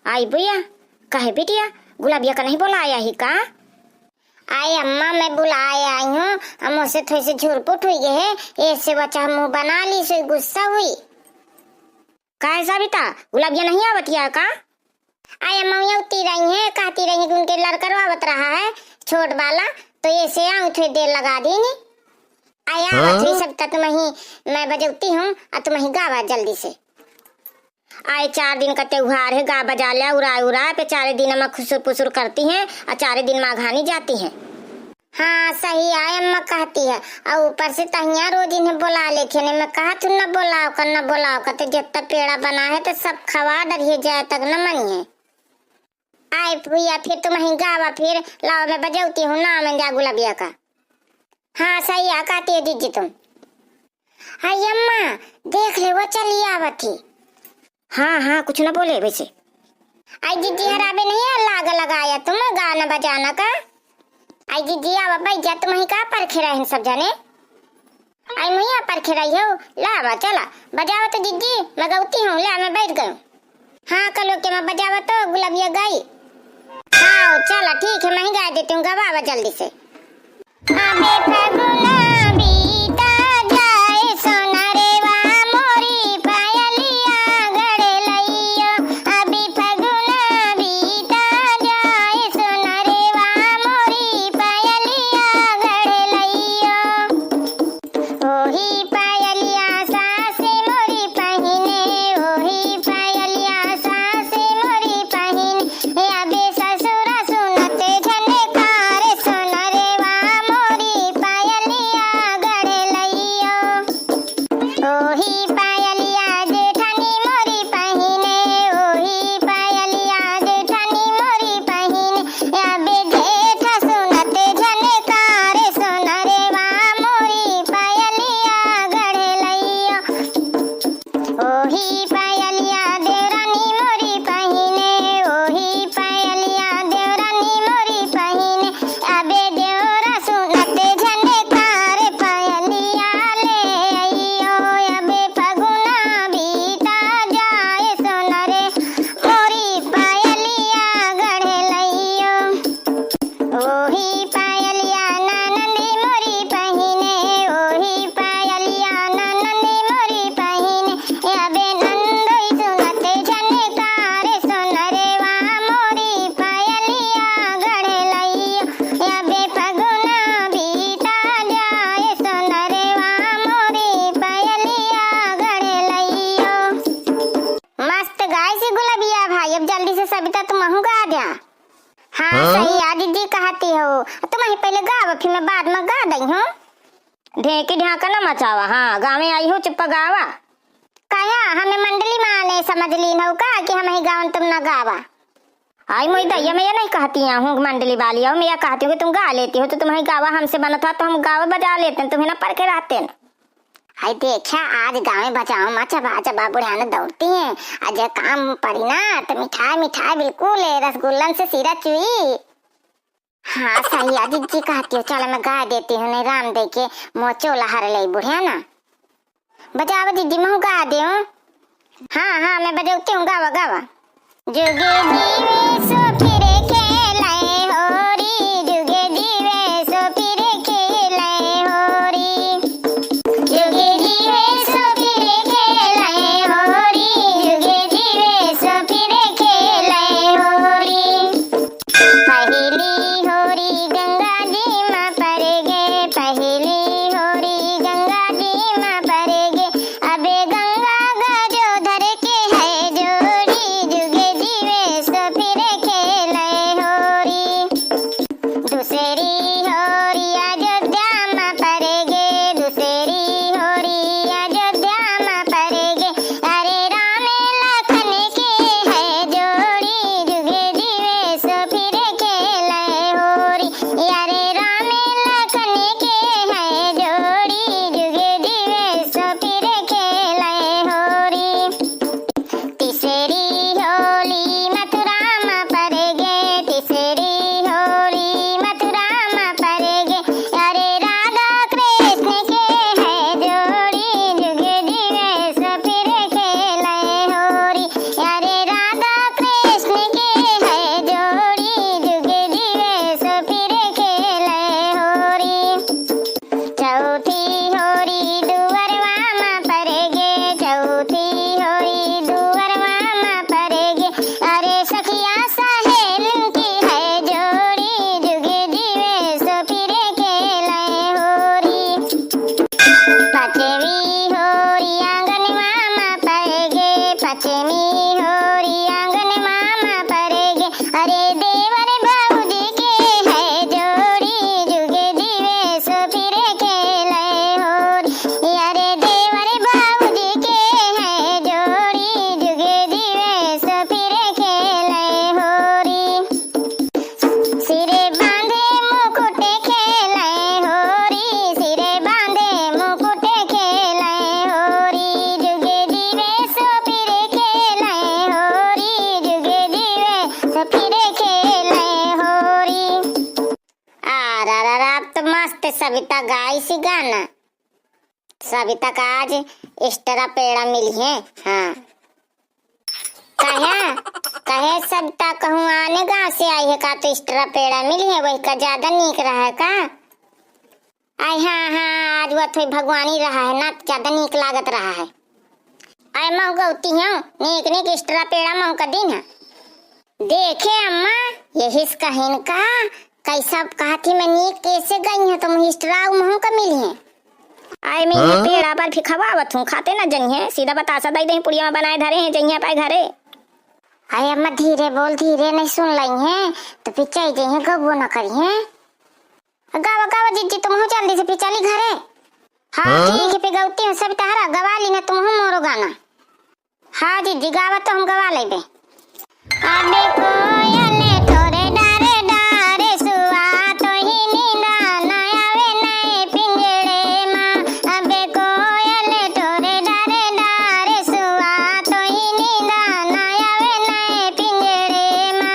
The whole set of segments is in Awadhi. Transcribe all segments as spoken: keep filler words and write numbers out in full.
आई बुइया, काहे बिटिया, गुलबिया का नहीं बोलाया ही का? आए अम्मा, मैं बुलाए आई हूँ, हम उसे थोड़ी सी झुरपुट हुई गए है, ऐसे बच्चा मुँह बना ली, से गुस्सा हुई। काहे सबिता, गुलबिया नहीं आवतिया का? आए अम्मा, उती रही है, कहती रही है कि उनके लड़करवा आवत रहा है, छोट वाला, तो ऐसे आऊँ, थोड़ी देर लगा दीनी। आए आवत हुई सबिता, तुम ही, मैं बजौती हूँ, और तुम ही गावा जल्दी से। आए चार दिन का त्योहार है, गा बजा ल्या, उड़ाए उड़ाए पे चारे दिन अम्मा खुसुर पुसुर करती हैं, और चारे दिन माघानी जाती हैं। हाँ, सही आए अम्मा कहती है, और ऊपर से तहिया रोज इन्हें बोला लेते हैं, मैं कहा तू न बोलाओ कर, न बोलाओ कर, तो जितना पेड़ा बना है तो सब खवा डरिए जाए तक न मनी है। आए भैया, फिर तुम ही गावा, फिर लाओ मैं बजौती हूँ ना, मैं जा गुलबिया का। हाँ, सही आ कहती है जिज्जी तुम। हाय अम्मा, देख ले वो चली आवत ही। हाँ, हाँ, कुछ न बोले वैसे। आई जिज्जी हराबे नहीं है, लाग लगाया तुम गाना बजाना का। आई जिज्जी आवा बैठ जा, तुम ही का परखे रहन सब जने। आई मुइया परखे रही हो, लावा चला, बजावा तो जिज्जी, मैं गौती हूँ, ले मैं बैठ गई। हाँ, कलो के मैं बजावा तो गुलबिया गाई। हाँ, चला ठीक है, मैं ही गा देती हूँ, गवावा जल्दी से। अबे फगुना बीता जाए सोनरवा मोरी पायलिया गड़लैया। अबे फगुना बीता जाए सोनरवा मोरी पायलिया गड़लैया। ओही पायलिया सास मोरी पहिने, ओही पायलिया सास मोरी पहिने। ए अबे ससुरा सुनत झनकार सोनरवा मोरी पायलिया गड़लैयो। ओही पायलिया जेठानी मोरी पहिने, ओही पायलिया जेठानी मोरी पहिने। अबे जेठ सुनत झनकार सोनरवा मोरी पायलिया गड़लैयो। ओही पायलिया देवरानी मोरी पहिने, ओही पायलिया देवरानी मोरी पहिने। अबे देवरा सुनत झनकार पायलिया ले अइयो। अबे फगुना बीता जाए सोनरे मोरी पायलिया गड़लैयो। ओही पायलिया ननंदी मोरी पहिने, ओही पायलिया ननंदी मोरी पहिने। अबे नंदोई सुनत झनकार सोनरवा मोरी पायलिया गड़लैया। अबे फगुना बीता जाए सोनरवा मोरी पायलिया गड़लैयो। मस्त गाइस गुलबिया भाई, अब जल्दी से सबिता तुमहू गा द्या। हाँ, हाँ? सही आ जिज्जी कहती हो। तुम ही पहले गावा, फिर मैं बाद में गा दई हूँ। ढेंकी ढाका न मचावा, हाँ, गाँवे आई हो, चुप्पा गावा। काया, हमें मंडली माने समझ लीन हो का कि हम ही गावन तुम न गावा? आई मोई दैया, मैं ये नहीं कहती हूँ मंडली वाली, और मैं ये कहती हूँ कि तुम गा लेती हो तो तुम ही गावा, हमसे बनत था तो हम गावा बजा लेते हैं, तुम्हें ना पढ़ के रहते हैं। हाय देखा, आज गाँवे बजाओ मा चबा चबा बुढ़ियान दौड़ती हैं। आज ये काम पड़ी ना तो मिठाई मिठाई बिल्कुल है, रसगुल्लन से सिरा चुई। हाँ सही आ जिज्जी कहती हो, चलो मैं गा देती हूँ, नहीं राम दे के मोचो लहर ले बुढ़िया ना। बजाओ जिज्जी, महू गा दे हूँ। हाँ हाँ, मैं बजौती हूँ, गावा गावा। जुगे जीवे सो फिर खेले होरी, जुगे जीवे सो फिर खेले होरी। जुगे जीवे सो फिर खेले होरी, जुगे जीवे सो फिर खेले होरी। पहली होरी गंगा जी मा पड़गे, पहली होरी गंगा जी मा पड़गे। अबे गंगा गजो धर के है जोड़ी, जुगे जीवे सो फिर सविता गाइस गाना। सविता का आज extra पेड़ा मिली है। हाँ। कहे, कहे सविता कहूँ आने गाँव से आई है का, तो extra पेड़ा मिली है, वही का ज्यादा नीक रहा है का? आय हाँ, हाँ, आज वो थोड़ी भगवानी रहा है ना, ज्यादा नीक लागत रहा है। आय महू गौती हूँ, नीक नीक extra पेड़ा महू का दीन है। देखे अम्मा, यही से कहिन का, कैसा कहत ही मैं नीक कैसे गई है, तुम extra महू का मिली है। आय मैं ये हाँ? पेड़ा बर्फी खवावत हूँ, खाते ना जइहें, सीधा बतासा दई दे, पुड़िया में बनाए धरे हैं, जइहें पाए घरे। आय अम्मा धीरे बोल, धीरे नहीं सुन लइहें, तो पिचाई जइहें, गबो न करिहें। गावा, गावा जिज्जी, तुमहू जल्दी से पिचाली घरे। हाँ, हाँ? ठीक है, पिगौती हूँ, सब तहरा गवा ली ना, तुमहू मोरो गाना। हाँ जिज्जी, गावा तो हम गवा लेबे। अबे कोयल तोरे डारे डारे सुआ, तोही नींदा न आवे नए पिंजड़े मा। अबे कोयल तोरे डारे डारे सुआ, तोही नींदा न आवे नए पिंजड़े मा।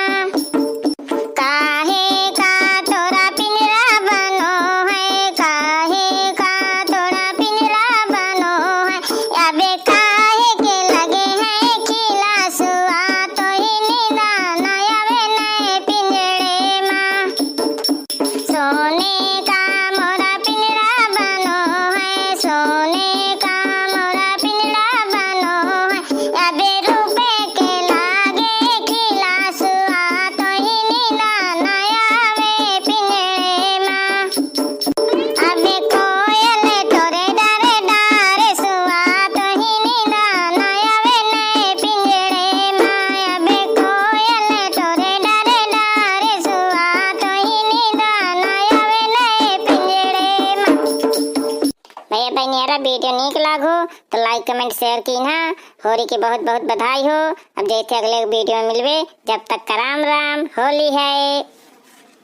काहे का तोरा पिंजरा बनो है, काहे का तोरा पिंजरा बनो है, अबे काहे के लगे है खिला सुआ, तोही नींदा न आवे नए पिंजड़े मा। सोने का मोरा पिंजरा बनो है, सोने का मोरा पिंजरा बनो है, अबे रूपे के लागे खिला सुआ, तोही नींदा न आवे पिंजड़े मा। अबे कोयल तोरे डारे डारे सुआ, तोही नींदा न आवे नए पिंजड़े मा। अबे कोयल तोरे डारे डारे सुआ, तोही नींदा न आवे नए पिंजड़े मा। भैया बहनियारा, video नीक लागो तो like, comment, share कीन्हा। होरी के बहुत बहुत बधाई हो। अब जैसे अगले video में मिलबे, जब तक का राम राम, होली है।